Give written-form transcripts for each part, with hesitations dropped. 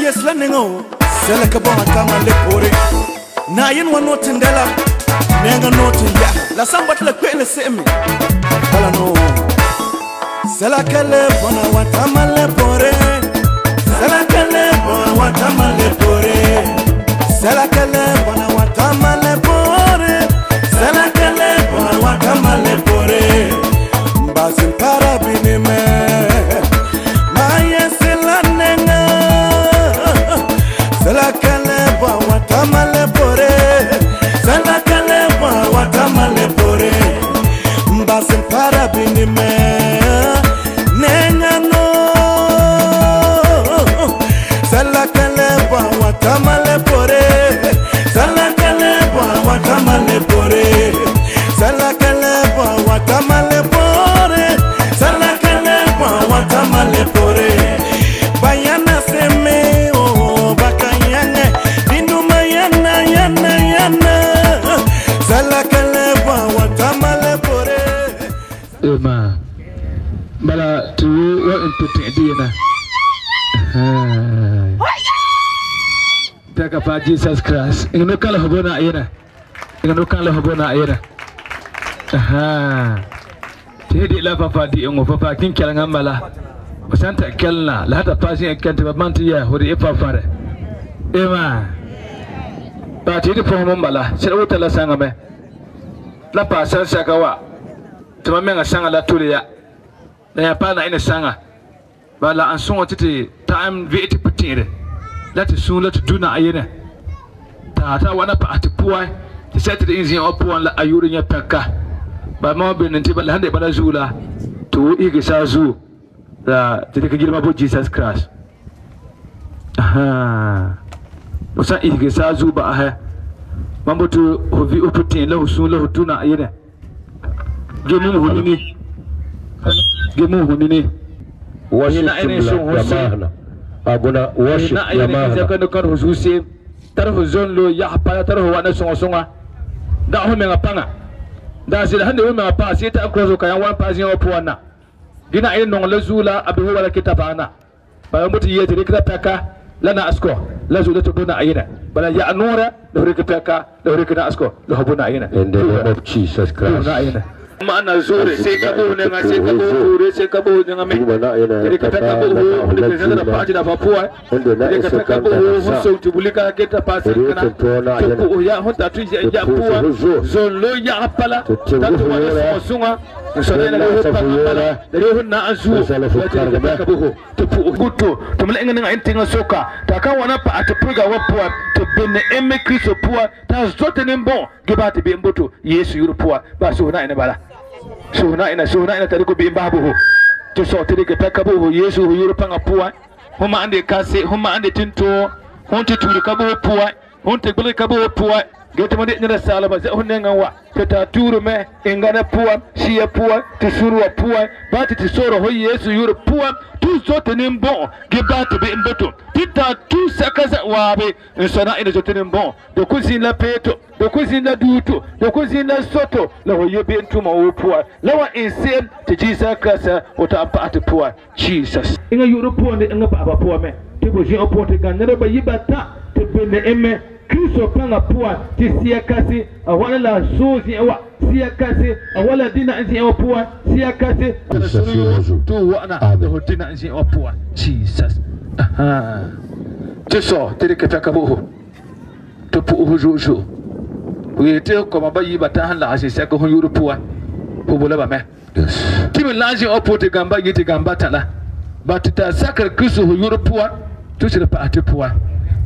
Yes la nɛŋa o sɛla ka bɔŋa tama le poore Naayin wa nɔɔtin dala nɛŋa nɔɔtin ya la san bɔta la kpe'ene se'em me bala nɔɔ sɛla ka le bɔna wa tama le poore sɛla ka le bɔna wa tama le poore sɛla ka le bɔna wa tama le poore sɛla ka le bɔna wa tama le poore n basin para bini mɛ ma yese la nɛŋa sɛla ka le bɔna wa tama le poore sɛla ka le bɔna wa tama le poore n basin para bini mɛ nɛŋa no sɛla ka le bɔna wa tama le poore sɛla ka le bɔna wa tama le poore sɛla ka le bɔna wa tama le poore sɛla ka le bɔna wa tama le poore bayana seme oh bakanyane dinuma yana yana yana sɛla ka le bɔna wa tama le poore. Ema bala tɩ wa n tɩ tẽ dɩɩna tɛka pa Jesus Christ ẽng no kãl fo bo na-yẽna ẽng no kãl fo bo na-yẽna tɩ sẽn de la fa-fa de'engo fa-fa kẽn-kɛlengã n bala fo sã n ta kɛlna la sã ta paas yẽ kɛn tɩ ba bãn tɩ yaa fo de fa-fãrɛ ema baa tɩ d pɔsem n bala sẽd wota la sãnga me la paas sã n saka wa tɩ mam menga sãŋa la tole ya la yaa paa na-yẽne sãŋa bala n sõŋa tɩ tɩ ta'am ve'e tɩ pʋtẽ'ere la tɩ sũur la tɩ du na-yẽne t'a t'a wana pa'as tɩ pʋa tɩ sɛ tɩ d zĩ wã pʋgẽ la a yʋʋr yẽ pɛka bala mam wa bende tɩ la sẽn de bala zuo la tɩ wo isge saa zuo la tɩ dɩk gɩrema bo Jesus Christ fo sã n isge saa zuo ba'asɛ mam boto fo vɩ fo pʋtẽ'er la fo sũur la fo du na-yẽne ge mum fo nini ge mum fo nini Worship na team ene la song ho se yamahna. Aguna worship na ene yamahna. zaka no kan ho suse tar ho zon lo ya pa tar ho wana songa songa da ho menga panga da sila hande ho menga pa sita ko zo kayan wan pa zin o puana dina ene nong le zula abe ho wala kita bana ba muti yete de kita paka la na asko la zula to bona ayina bala ya anora la hore kita paka la hore kita asko la ho bona ayina In the name of Jesus bona Christ. ayina ma ana zure sai ka bo ne nga sai ka bo zure sai ka bo ne nga me Duma na ina Jadi kata kata kabu na hu na de kana da paji da papua Wanda na de isa kata kabu kanta hu na sa. so tubulika keta pasi Ori kana to na to yana. ku ya honta tu ya ya To pua fu zo. zon lo ya pala To te ta wu tu wa yora. so sunga so ne Na na sa ho fu pa yora. pala de ho na azu Na sa la fu ya te karga kata kabu hu to pu guto to mle ngene ngai tinga soka ta ka wana pa at pruga wa pua to bene emme Kristo pua ta zote ne bon ge ba te be mboto Yesu yuru pua ba so na ina bala so na ina so na ina tariko be mbabu ho to so te ke peka bo ho Yesu ho yuru panga pua homa ande kase homa ande tinto honte turi ka bo pua honte gbele ka bo pua ge te mande nira sala ba ze honne ngan wa te ta turu me ingana pua shia pua te surwa pua ba te te soro ho Yesu yuru pua tu zote ne bon ge ba te be mboto tita tu sakaza wabe nsona ina zote ne bon do kuzin la peto do kuzin la duto do kuzin la soto la ho yebe ntuma wo pua la wa insem te Jesus Christ o ta pa te pua Jesus inga yuru pua ne inga pa ba pua me te bo jin o pua te ganere ba yiba ta te bene eme Kristo panga pua te sia kasi a wala la sozi wa sia kasi a wala dina nzi wa pua sia kasi Jesus, Yesu. tu wana Amen. ho dina nzi wa pua Jesus aha te so te ke ta ka bo ho to pu ho jo jo we te ko ma ba yiba ta han la asi se ko ho yuru pua ho bola ba me Yes. tɩ me la n zĩ wã pʋʋ tɩ gãmba yɩ tɩ gãmba tã la ba tɩ taa sakr Kirist fo yʋr pʋga tɩ sɩd paas tɩ pʋga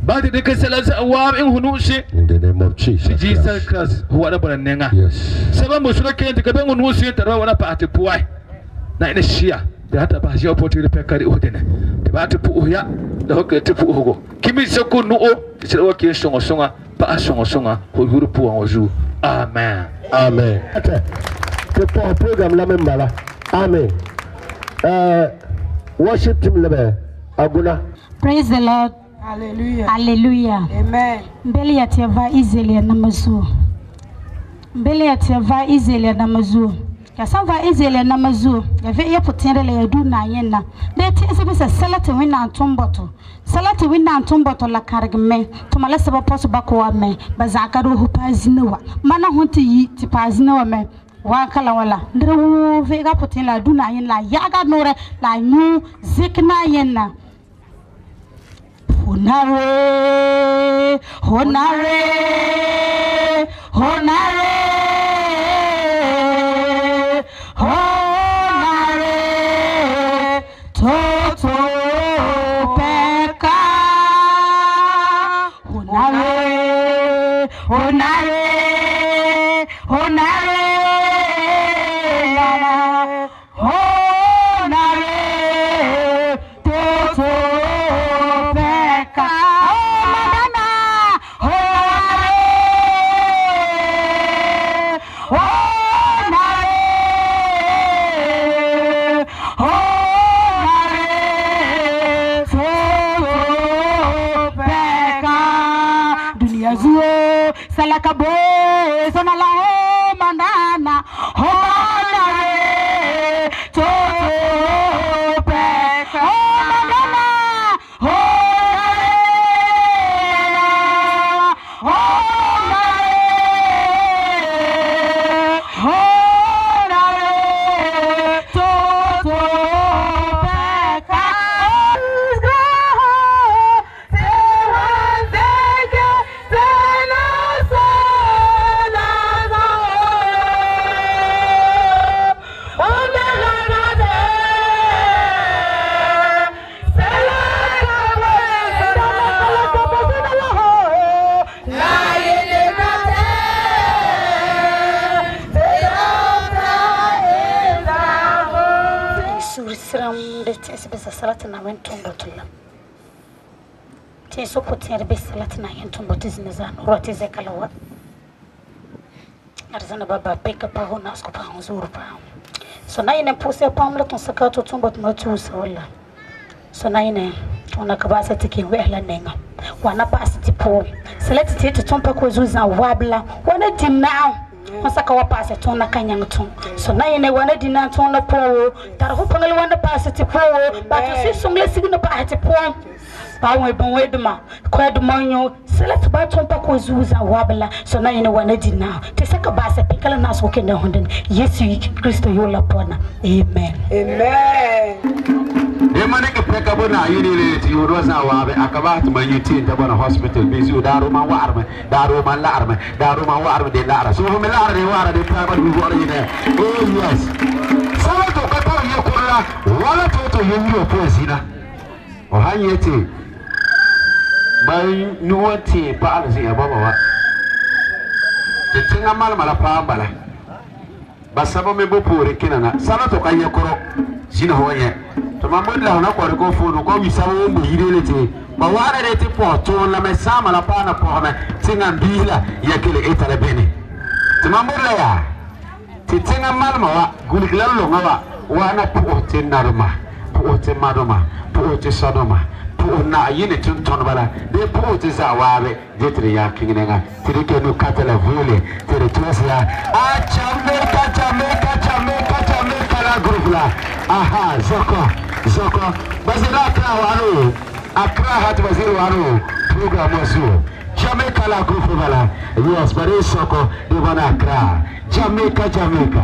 ba tɩ dɩk sɛla za'a waab n fu nu'use In the name of Jesus Jesus Christ. Christ fo wara bõna nengã Yes. sɛba n bosrã kẽer tɩ ka bẽng nu'use t'a ra wara paas tɩ pʋga na ẽn sɩa tɩ sã ta bas zĩ wã pʋgẽ tɩ d pɛka rɩ dẽne tɩ baa tɩ pʋʋs ya la fo kell tɩ pʋʋsgo kɩ seko nu'o tɩ sẽd wa kɩ sõngo sõnga paas sõngo sõnga fo yʋr pʋgã wã zuo amen Amen. Te pɔh program la min bala. Amen. Worship team lebe aguna. Praise the Lord. Hallelujah. Hallelujah. Amen. Mbele ya teva izelia na mazuo. Mbele ya teva izelia na mazuo. Ya sãn va Israɛl nama zuo ya ve'e ya pʋtẽ'erɛ la ya du Naayẽnna dee tẽ'esɛ bɩ sɛla tɩ Wẽnnaam tõm bɔtɔ sɛla tɩ Wẽnnaam tõm bɔtɔ la kãreg me tõma la sɛba pɔs bako wa me ba zã'a ka doose paas zĩna wa mana fõn tɩ yi tɩ paas zĩna wa me wa ka la wã la ned woo ve'ega pʋtẽ'erɛ la a du Naayẽn la a ya'aga noorɛ la a yũ zẽk Naayẽnna. Honare, honare, honare, honare, toto peka. Honare, honare, honare, honare, toto peka. Salaka bo sona la ho manana ho manare to peka ho manana ho ho ho to peka. Tẽes pʋtẽer be sɛla tɩ na yẽn tõm tɩ zĩna zãan rɔ tɩ zɛka la wa arzãna ba pẽka pa fo nasgo pa fo zoor pa so na yẽne pʋʋsɛ pãmb la tõs saka tɩ tõm bɔ tɩ ma tuusa walla so na yẽne tõnd ka baasa tɩ kẽ wɛs la nengã wana paas tɩ pʋʋm sɛla tɩ tɩ tõm pa ko zu-zã waab la wana dĩm naam fõ saka wa paasɛ tõnd na ka yãng tõm so na yẽne wana dĩ na n tõnd na pʋʋgo tar fo pãng la wãnda paas tɩ pʋʋgo ba tɩ sɩ-sõng la sig na paas tɩ pʋʋm ba wẽ bõn-wẽdmã koɛdmã yõ sɛla tɩ ba tõm pa ko zuu-zã waab la so na yẽne wana dĩ na tɩ saka baasɛ pẽka la naasgo kenda fõndẽn Yesu Kristo yʋʋr pʋgã amen. Amen. Demane ke peka bona yini le ti yodo za wa be akaba ti man yuti ta bona hospital bi zu daru man wa arme daru man la arme daru man wa arme de la ara so me la ara de wa ara de private bi wa yini. Oh yes. Sawa to ka ta ye kurla wala to to yiro po zina. O hanyete bai nuwati pa alzi ya baba wa. Te tinga mal mala pa bala. Basaba me bo pore kinana sala to ka ye koro zina ho ye. To mambo la na ko ko fo ko mi sabo mo yire te ba wara de te po to la me sama la pa na po me tinga bila ya kele etale bene. Te mambo la ya te tinga malma wa gulikla lo ngawa wa na po te naruma po te madoma po te sodoma po na yine tun ton bala de po te zawabe de tre ya kinginga te ke no katala vole te de tosla a Jamaica Jamaica Jamaica Jamaica la groupe la aha zoko zoko bazira Accra wano Accra hat bazira wano program wazo Jamaica la groupe bala yes bare soko de bana Accra Jamaica Jamaica.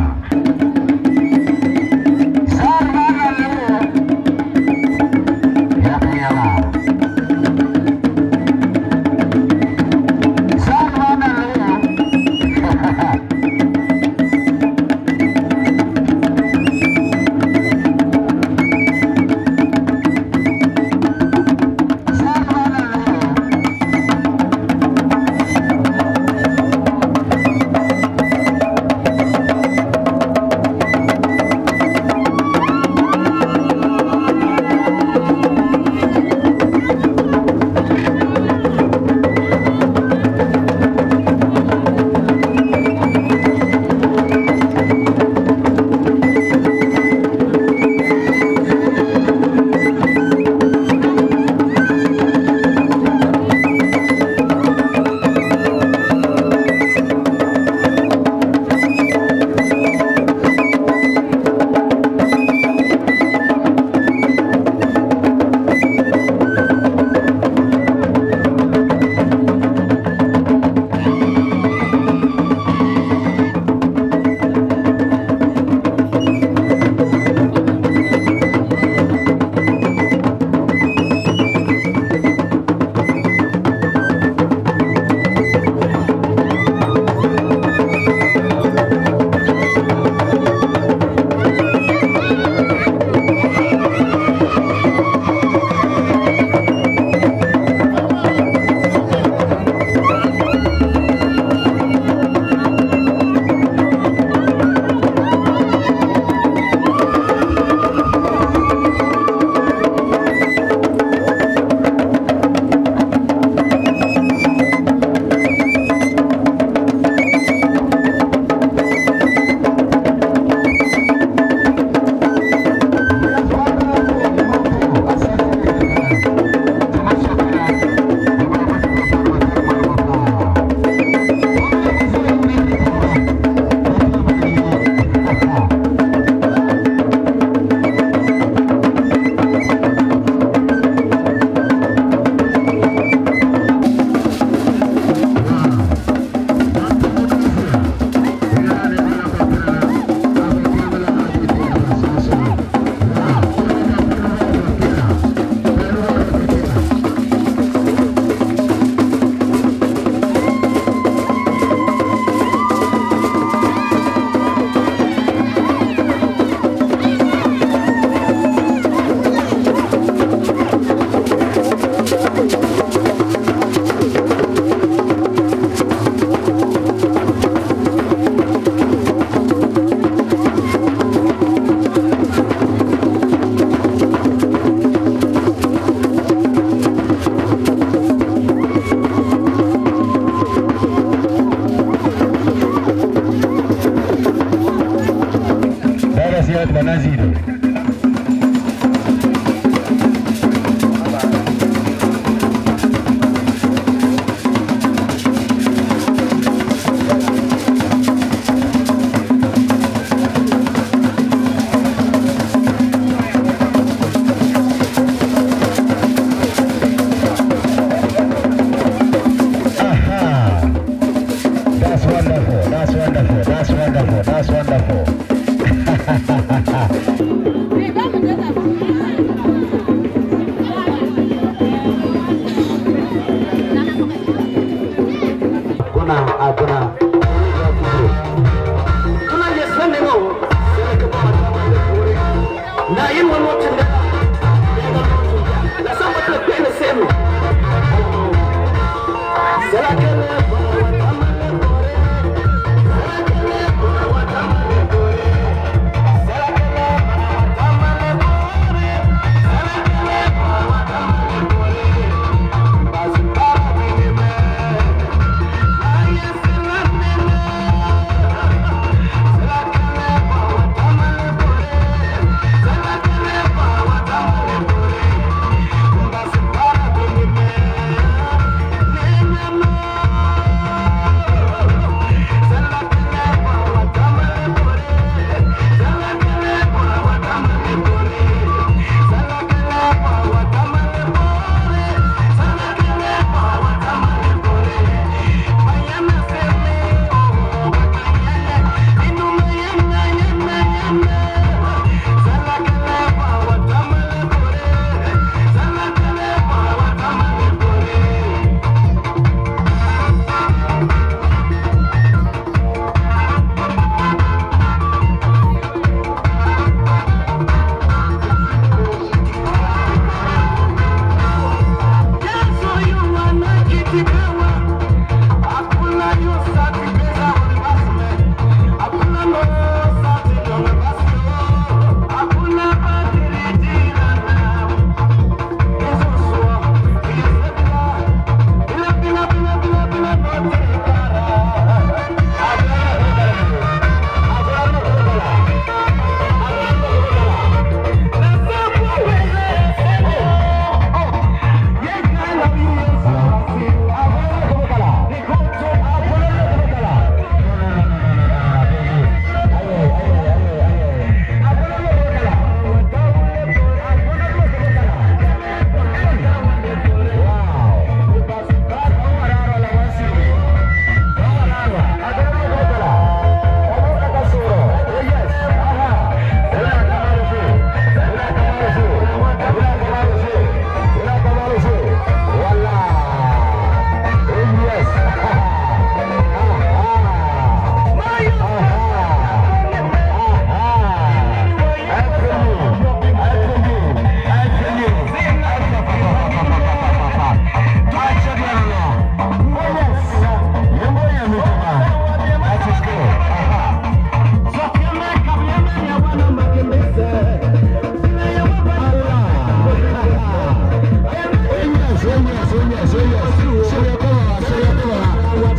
yes, oh yes. Soya kowa, soya kowa,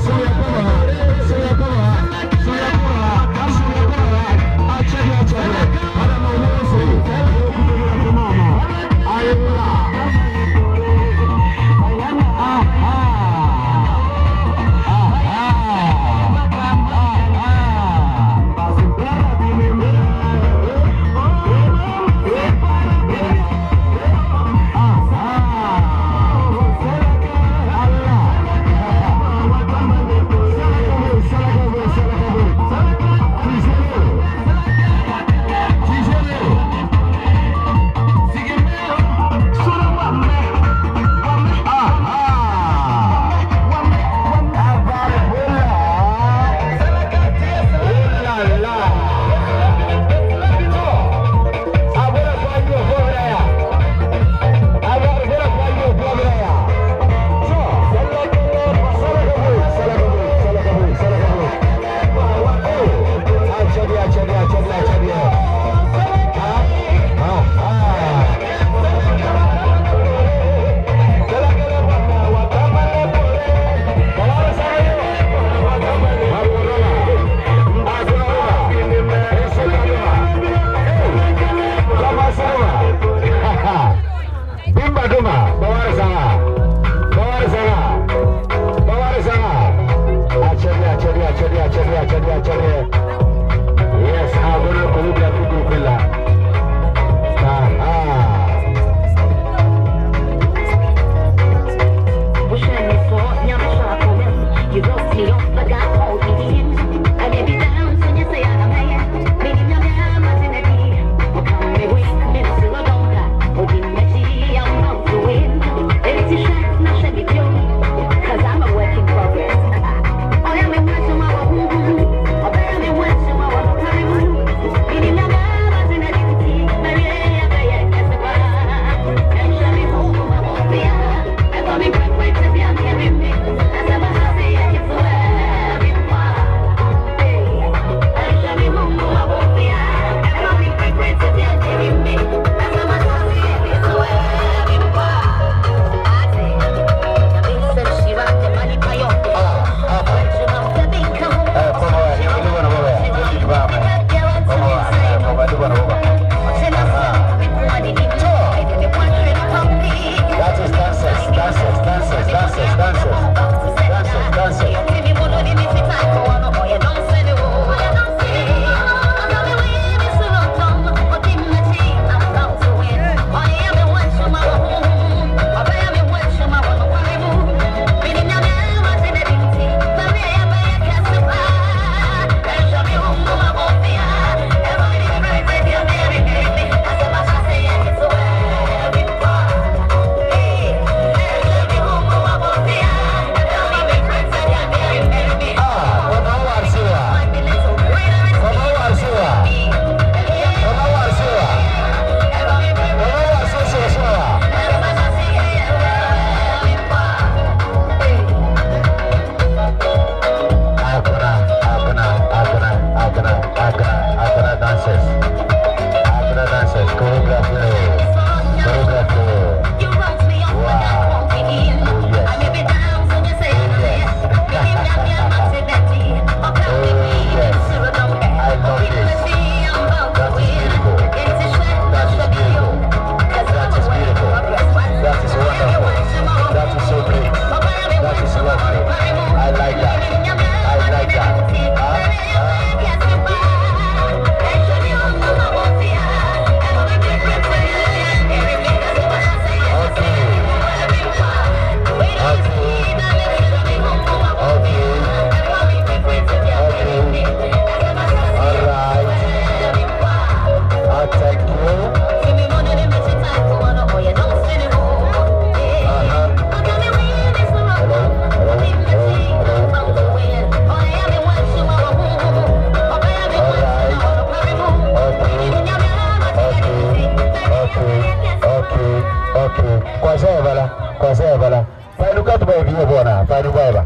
soya kowa, soya kowa, soya kowa, soya kowa. Achebe, achebe. Ada no wose. Mama. Ayla. Aha. Aha. Aha. Bimba Duma, Bawar Sanga, Bawar Sanga, Bawar Sanga. Achebe, achebe, achebe, achebe, achebe, achebe. Yes, Agona choreography group la. Aha. Cause I'm a work in progress. That is dancers, dancers, dancers, dancers, dancers, dancers, dancers. Ah, kama warsiwa, kama warsiwa, kama warsiwa, kama warsiwa, siwa. Agona, Agona, Agona, Agona, Agona, Agona dancers. Agona dancers, choreography, choreography. Wow. Oh yes. Oh yes. I love this. That is beautiful. That is beautiful. That is beautiful. That is wonderful. That is so great. That is lovely. I like that. I like that. Huh? Huh? Okay. Okay. Okay. Okay. All right. I thank you. Uh-huh. Hello. Hello. Hello. Hello. Hello. All right. Okay. Okay. Okay. Okay. Okay. Kwa bala. Kwa bala. Painuka tu baby bwana. Painuka baba.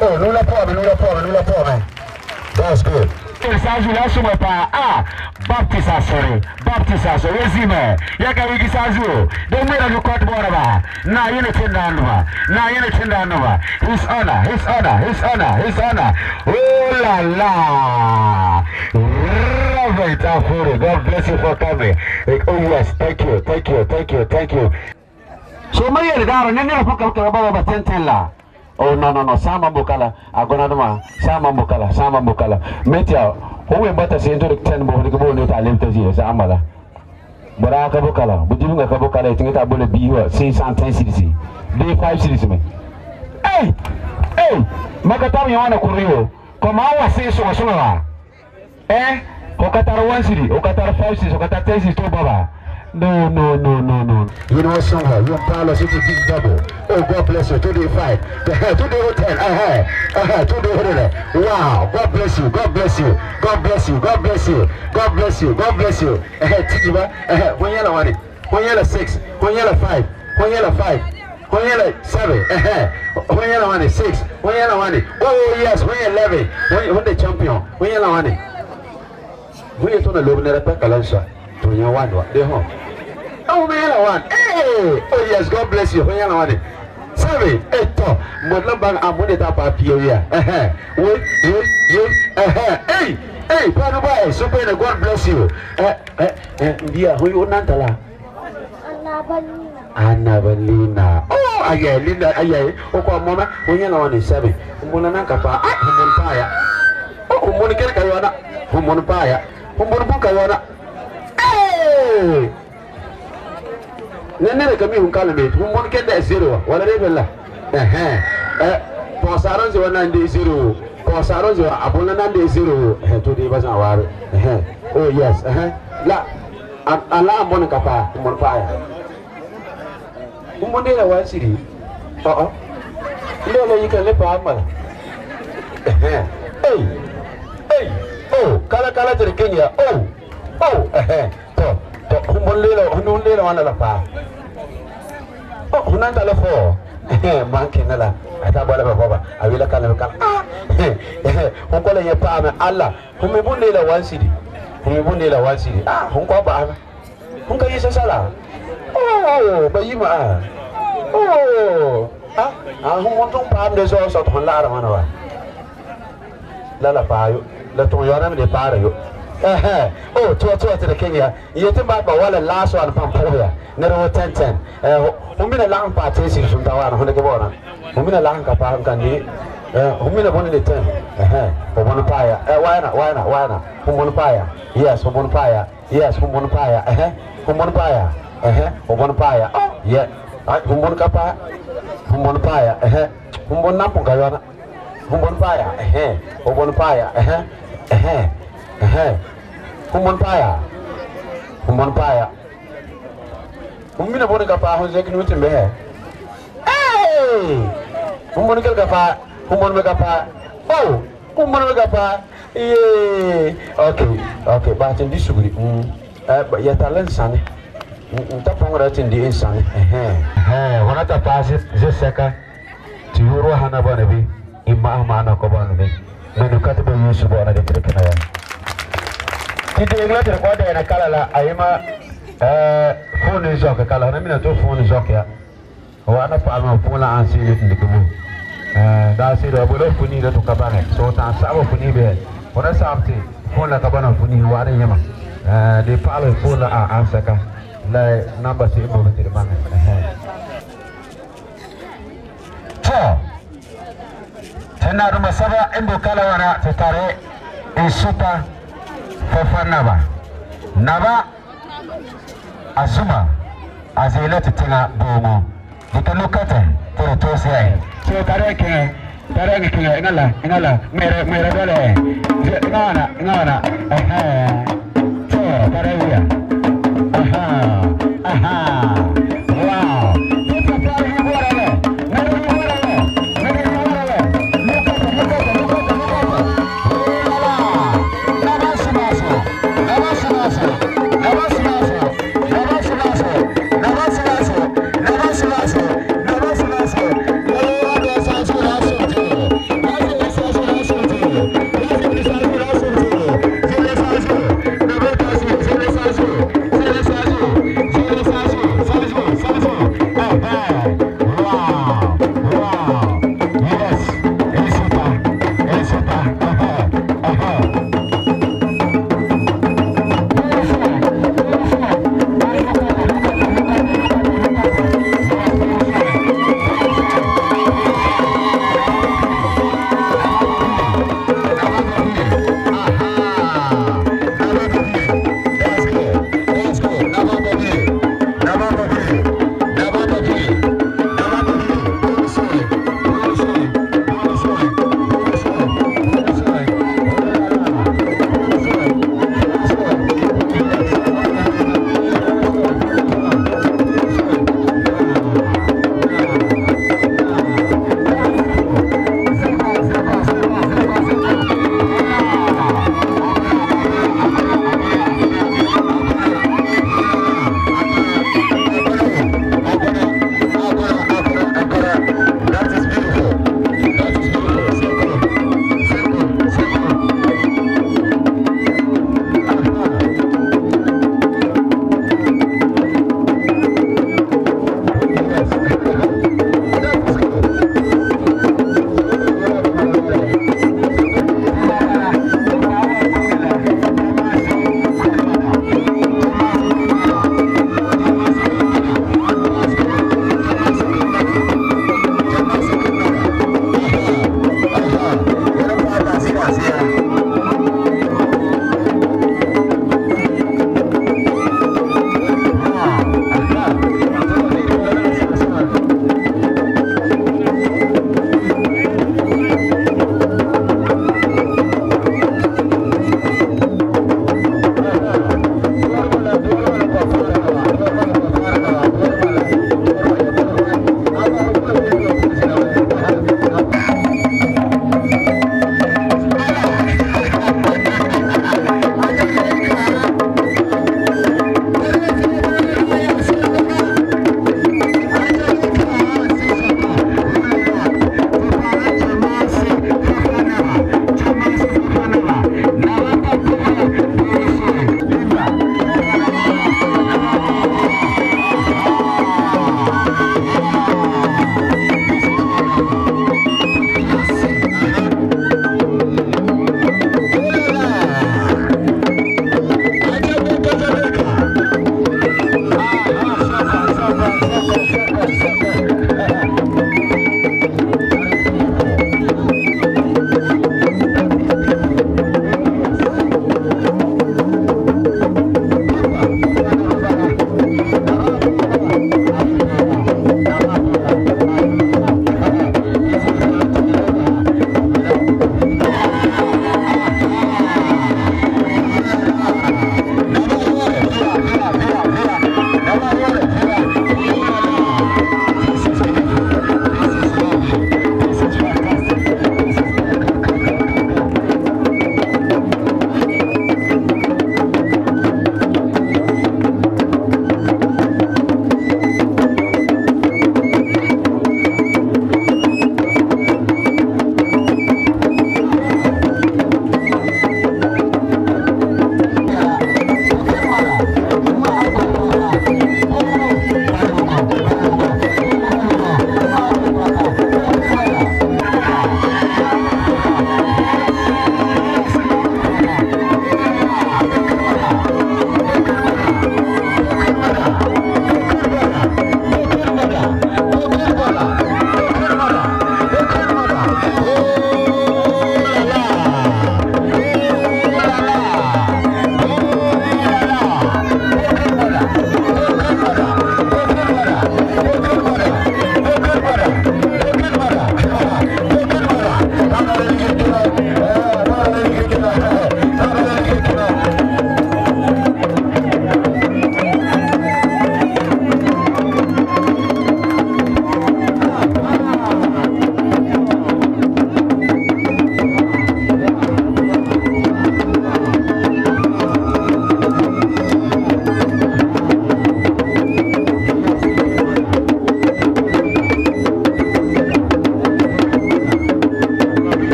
Oh, nula poa, nula poa, nula poa man. That's good. tel saazu la sũma paa a baptist asore baptist asore ya zĩme ya ka wigi saazu de ŋmɛra lukɔt bɔɔrba Naayinɛ tẽndaandma Naayinɛ tẽndaandma his honor, his honor, his honor, his honor. Oh la la. Reverend Afuri, God bless you for coming. Oh yes, thank you, thank you, thank you, thank you. So Maria Daro, nene fuka kutoka baba batentela. Oh no no no, sama mbokala, agona duma, sama mbokala, sama mbokala. Metia, huwe mbata sento ten bo ni ko ne ta lemta zio sa amala. Bara ka bokala, bujibunga ka bokala itinga ta bole biwa 610 cedis. D 5 cedis me. Hey! Hey! Makatamu yawana kuriyo. Koma awa seso wasonga. Eh? Okatara 1 cedi, okatara 5 cedis, okatara 10 cedis to baba. No, no, no, no, no. You know somewhere, you empower us to give double. Oh, God bless you. 2 day 5, 2 day 10, 2 day 100. Wow, God bless you, God bless you, God bless you, God bless you, God bless you, God bless you. Tijiba, 1 yellow 1, 1 yellow 6, 1 yellow 5, 1 yellow 5. 1 yellow 7, 1 yellow 1 6, 1 yellow 1. Oh yes, 1 11, 1 the champion, 1 yellow 1. 1 to the lobe nera kalansa. To your one, they home. Oh, man, 1. Hey, oh yes, God bless you. 1 1 7 8 2. Modla bang amone ta pa pioya. Wait, wait, wait. Hey, hey, Panu boy, super, God bless you. Dia, who you nantala? Anna Belina. Oh, aye, Linda, aye. Oko mama, 1 1 7. Umona nanka pa, ah, umon pa ya. Oh, umon kere kayona. Umon pa ya. Umon bu kayona. Hey! Nene kami hun kala me hun mon kende zero wala de bella pɔsaron zewa nan de zero pɔsaron zewa abona nan de zero to de basan waare oh yes la ala mon ka pa mon pa ya mon de la wa siri oh oh le le yika le pa mal hey hey oh kala kala tere Kenya oh oh to to hun le la hun le la wana la pa oh hun nan ta la fo manke na la ata bala ba baba awila kala kala ah hun ko la ye pa ma Allah hun me bunde la 1 cedi hun me bunde la 1 cedi ah hun ko ba hun ka yi sala oh ba yi ma oh ah ah hun mon ton pa de so so ton la ra mana wa la la pa yo la ton yo na me de pa ra yo oh to to to the Kenya yete ba ba wala last one pam po ya ne ro 10 10 hun mina la pa te si sun ta wa hun ke bona hun mina la ka pa kan ni hun mina bon le 10 ho bon pa ya wa na wa na wa na hun bon pa ya yes hun bon pa ya yes hun bon pa ya hun bon pa ya ho bon pa ya oh yeah hun bon ka pa hun bon pa ya hun bon na pon ka yo na hun bon pa ya ho bon pa ya hun bon pa ya hun bon pa ya hun mina bon ka pa hun zek nutin be hey hun bon ka pa hun bon ka pa oh hun bon ka pa ye okay okay ba tin di suguri ya talan sane nta pongra tin di insane wana ta pa je seka ti yoro hana bana bi imma ma na ko bana bi menu katba yusuf bana de trekana ya ti de ngla ter ko de na kala la ayima fone zoke kala na mina to fone zoke ya wana pa ma fone la ansi ni ndikubu da se do bolo funi da to kabane so ta sabo funi be wana sabti fone la kabana funi wana yema de paalo fone la a ansaka la namba si mo be bange to tena ruma saba embo kala wana te tare e supa fofa naba naba azuma azela te tinga bongo dika lukate tere tosi ai so tare ke tare ke ngala ngala mere mere dole ngana ngana to tare ya aha aha wow.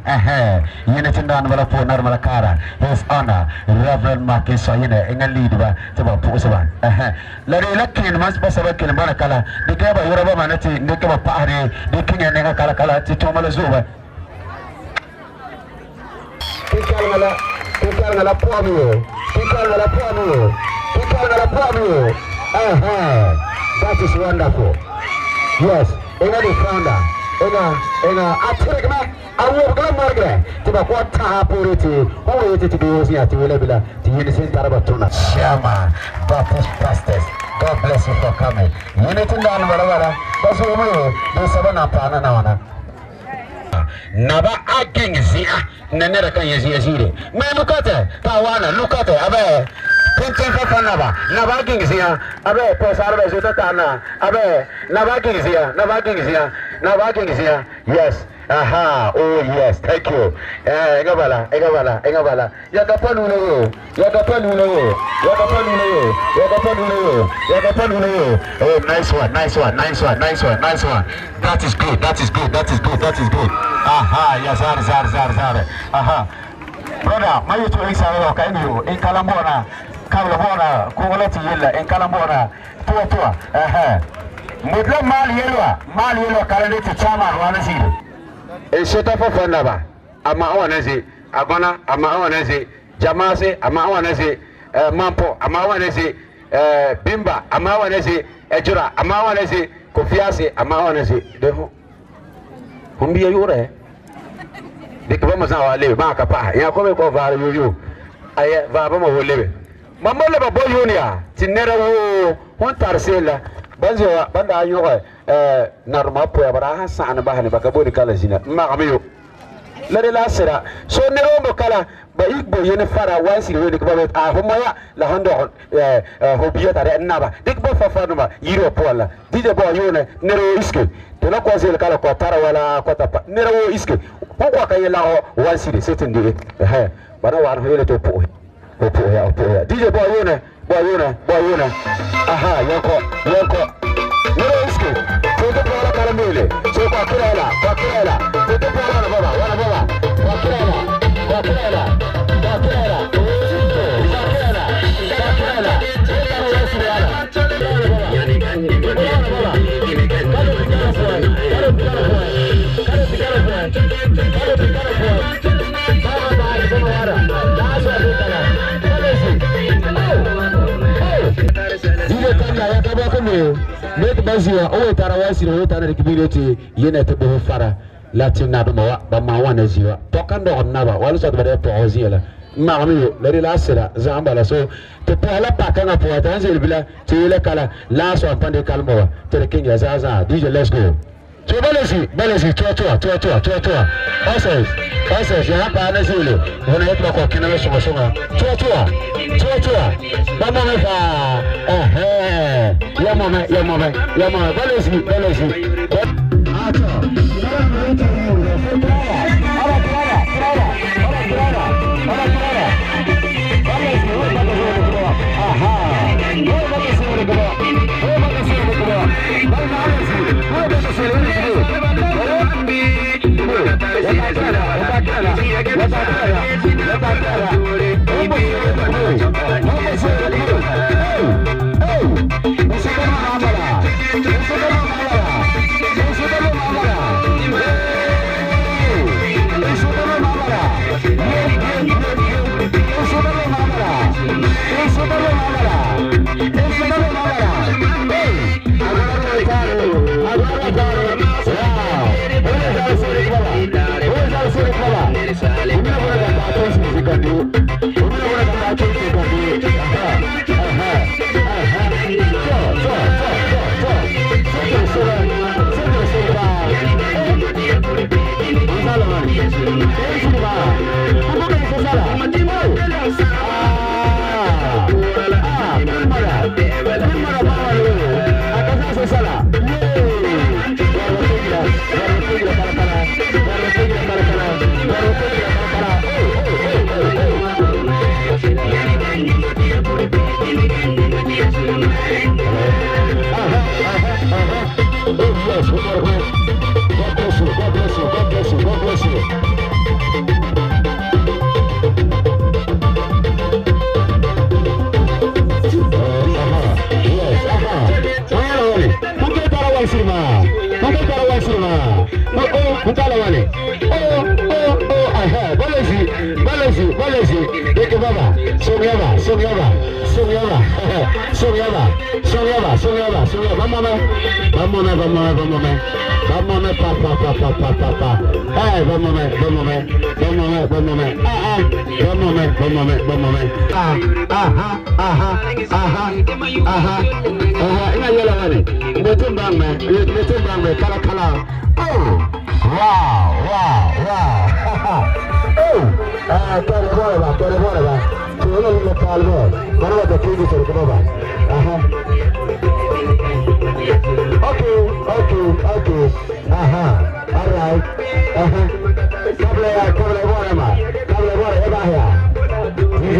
Yẽne tɩ naaneba la pʋʋ nadma la kaara His Honor Reverend Mark Soyine ẽŋa liidba tɩ ba pʋʋsba la dee la kẽedmã basɛba kelem bãna kala dɩkɛ ba yʋra bãmba ne tɩ dɩkɛ ba paasde dɩ kẽngɛ nengã kala kala tɩ tõoma la zo'oba tɩ la pʋgame yo tɩ la pʋgame yo tɩ la pʋgame yo. That is wonderful. Yes, ẽŋa the founder ẽŋa a tɩrgmɛ a wobga morgrɛ tɩ ba kɔ tãsa poore tɩ fõ wa yetɩ tɩ beoos yã tɩ wela bila tɩ yẽnd sẽn tar ba tõna. Chairman Baptist Pastors, God bless you for coming. Yẽne tɩ naaneba la bala ba zoome yo bɩ soaba na n paana na wãna naba a geng zẽ'a na neda kan yẽ zĩ'a zĩire me lukate t'a waana lukate a bɛ tẽn fa naba naba a geng zẽ'a a bɛ pɔgsarba zota tar a bɛ naba a geng zẽ'a naba a geng zẽ'a naba a geng zẽ'a. Yes, aha, oh yes, thank you. Ẽŋa bala ẽŋa bala ẽŋa bala yaka pa nuuna yo yaka pa nuuna yo yaka pa nuuna yo yaka pa nuuna yo yaka pa nuuna yo. Oh, nice one, nice one, nice one, nice one, nice one. That is good, that is good, that is good, that is good. Aha, ya zar zar zar zar. Aha, brother, ma yeto en sa ka en yo en kala bona kabla bona ko wala ti yella en kala bona tuwa tuwa. Aha, mudla mal yelwa kala ne ti chama wana zire e sota fo fo naba ama wana zi agona ama wana zi jamase ama wana zi mampo ama wana zi bimba ama wana zi ejura ama wana zi kofiase ama wana zi de ho humbiya yure de ko ma za wa lebe ma ka pa ya ko be ko va yu yu aye va ba ma wo lebe mambo le ba bo yunia ti nera wo hon tar sela banzo banda yoga narma po bara ha sãn basne ba ka boodi kala zĩna n magame yo la de la sɩda so ned wã bo kala ba yik bo yene fara wa n sig dɩk ba a fo moya la sẽn dog fo bia tara n naba dɩk ba fa farnema yir wã pʋgã la dɩdã bao yʋʋne ned woo iske tɩ la kɔ zeel kala kɔ tara wala kɔta pa ned woo iske fõ kɔ ka yẽ lagɔ wa n sɩde set n dɩge ba na waan fo yeele tɩ f pʋʋse fo pʋʋs ya fo pʋʋs ya dɩdã bao yʋʋne bao yʋʋne bao yʋʋne aha yõkɔ yõkɔ ned woo iske tɩ pɔgɔ kala meele so kɔ kɩrɛɛla kɔ kɩrɛɛla tɩ tɩ pɔgɔ wana baba wana baba kɔ kɩrɛɛla kɔ kɩrɛɛla kɔ kɩrɛɛla kɔ kɩrɛɛla kɔ kɩrɛɛla nek bazia o tara wasiri o tara kibireti yene te bo fara la ti na ma wa ba ma wa na ziwa to kan do na ba wala so ba de po zi la ma mi yo la la sera zamba la so te po la pa kan po ta nzel bila te le kala la so pan de kalmo wa te kinga za za DJ let's go. So balesi balesi to to to to to to oses oses ya pa na zile wona yetba ko kina so so to to to to ba mo fa eh ya mo me ya mo me ya mo balesi balesi ato God bless you, God bless you, God bless you, God bless you. Wansirma. Maka Wansirma. Oh, mutala wane. Oh, oh, oh, aha. Balasi, balasi, balasi. Deke baba. Songyaba, songyaba, songyaba. Songyaba, songyaba, songyaba, songyaba. Bamama. Bamama, bamama, bamama. Bamama, pa pa pa pa pa pa pa. Hey, bamama, bamama, bamama, bamama. Ah ah. Bamama, bamama, bamama. Ah, aha, aha, aha, aha. Aha, ina yala wane. Mutum bang me, mutum bang me, kala kala. Oh, wow, wow, wow. Oh, ah, kare bora ba, kare bora ba. Tuwala lume palmo. Bana ba kingi tore baba. Aha. Okay, okay, okay. Aha. All right. Aha. Kabla ya, kabla bora ma. Kabla bora eba ya. DJ.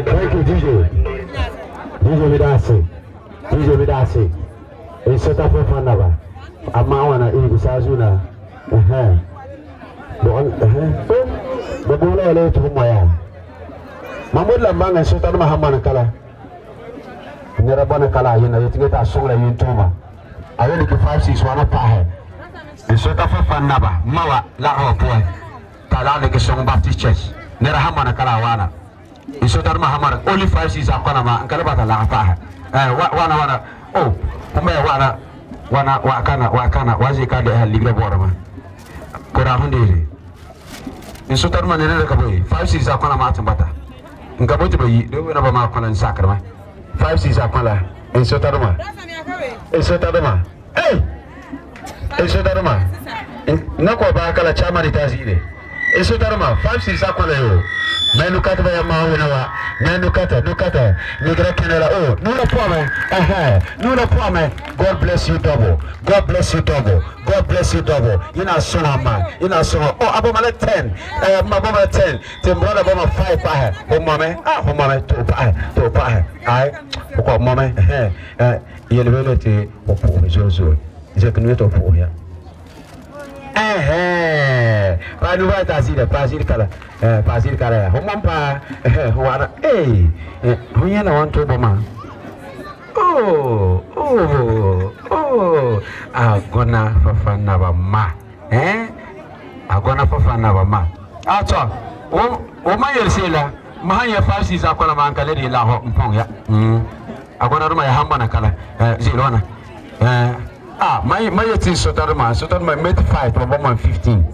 Thank you, DJ. DJ Midasi. DJ Midasi. Insota fofana ba. Amma wana igu sazuna. Aha. Bon, aha. Babola wale tumoya. Mahmud Lambanga sota ma hamana kala. Nera bona kala yina yetingeta songra yintuma. Ayeni ki 5 6 wana pahe. Insota fofana ba mawa la ho poe. Tala le ki song Baptist Church. Nera hamana kala wana. Insota ma hamana only 5 6 akona ma nkala bata la pahe. Eh wana wana. Oh, kumbe wana wana wakana wakana wazi ka de libre bora ma. Kora hundere. Insota ma nene ka boy 5 6 akona ma atambata. Nka boti bayi do na ba ma kona nsakar ma 5 6 akola insota ma insota ma eh insota ma na ko ba kala chama ni tazire insota ma 5 6 akola yo menu kata ba ya ma wona wa menu kata no kata ni gra kenela oh nuna poame eh nuna poame. God bless you double. God bless you double. God bless you double. Ina sona ma ina sona oh aboma 10 eh ma aboma 10 te brother aboma 5 pa he o mame ah o mame to pa to pa ai o ko mame eh eh yelbele te o po jojo je knu to po ya eh eh pa nu ba ta si de pa si kala eh pa si kala ho mam pa eh ho ana eh ho yana wan to boma. Oh, oh, oh. Agona fafana ba ma. Eh? Agona fafana ba ma. Ato, o ma yersela, ma ya fasi za kola ma ankale de la ho mpon ya. Agona ruma ya hamba na kala. Eh, zilona. Eh, ah, ma yeti sotarma, sotarma met 5 ba ma 15.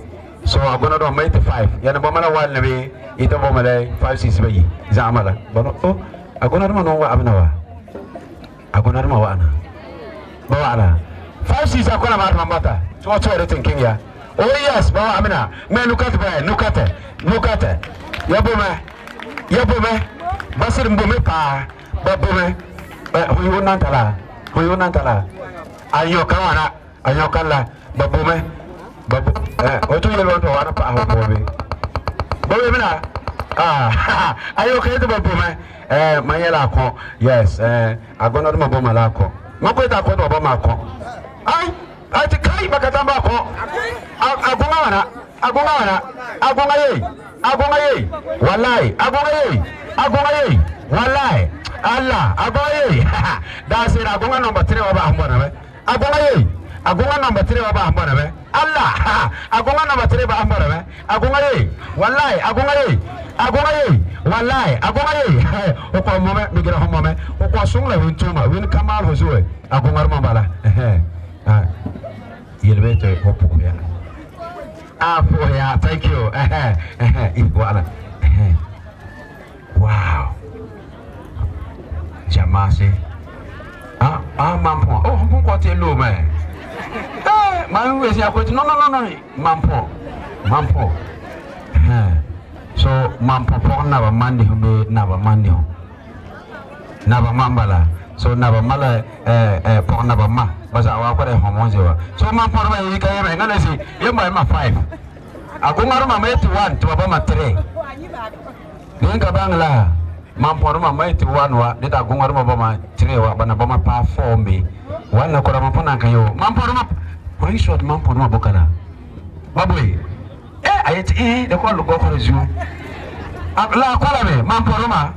So agona do met 5. Ya na ba mala wal be ita ba mala 5 6 bayi. Za amala. Ba oh, agona ruma no wa abna wa. Agona ruma wa ana. Ba wa ana. 5 6 akola ma mata. So what you thinking ya? Oh yes, ba wa amina. Me nukate ba, nukate. Nukate. Ya bo me. Ya bo me. Basir mbo me pa. Ba bo me. Ba huyu nantala. Huyu nantala. Ayo kawana, ayo kala, ba bo me. Ba bo eh otu yelo to wana pa ho bo be. Bo be mina. Ah, ayo kete ba bo me. Eh mayela ko. Yes, eh agona ma bo mala ko. Makweta ko to ba ma ko. Ai, ai ti kai bakatamba ko. Agonga wana, agonga wana, agonga ye. Agonga ye. Wallahi, agonga ye. Agonga ye. Wallahi. Allah, agonga ye. Da sai agonga number 3 wa ba ambona be. Agonga ye. Agonga number 3 wa ba ambona be. Allah, agonga number 3 ba ambona be. Agonga ye. Wallahi, agonga ye. Agonga ye. Wallahi, agonga ye. O ko mome, mi gira ho mome. O ko sungla win tuma, win kamal ho zuwe. Agonga ma bala. Eh. Ah. Yelbe to ko puku ya. Ah, for ya. Thank you. Eh eh. Iguala. Eh. Wow. Jamase. Ah, ah mampo. Oh, mampo ko te lo me. Eh, ma we si akoti. No no no no. Mampo. Mampo. Eh. So mampo po na ba mandi ho be na ba mandi ho. Na ba mambala. So na ba mala eh eh po na ba ma. Baza wa ko de homonje wa. So mampo ba yi ka yema ngale si yema ma 5. Agonga ma 1 to ba ma 3. Ninka bangla. Mampo ma 1 wa dita agonga ma ba ma 3 wa bana ba ma pa 4 mbe. Wala ko ma pona kan yo. Mampo ma ko yi short mampo ma bokana. Baboy. Eh ayet eh de ko lugo ko ju. La ko la me mampo ma.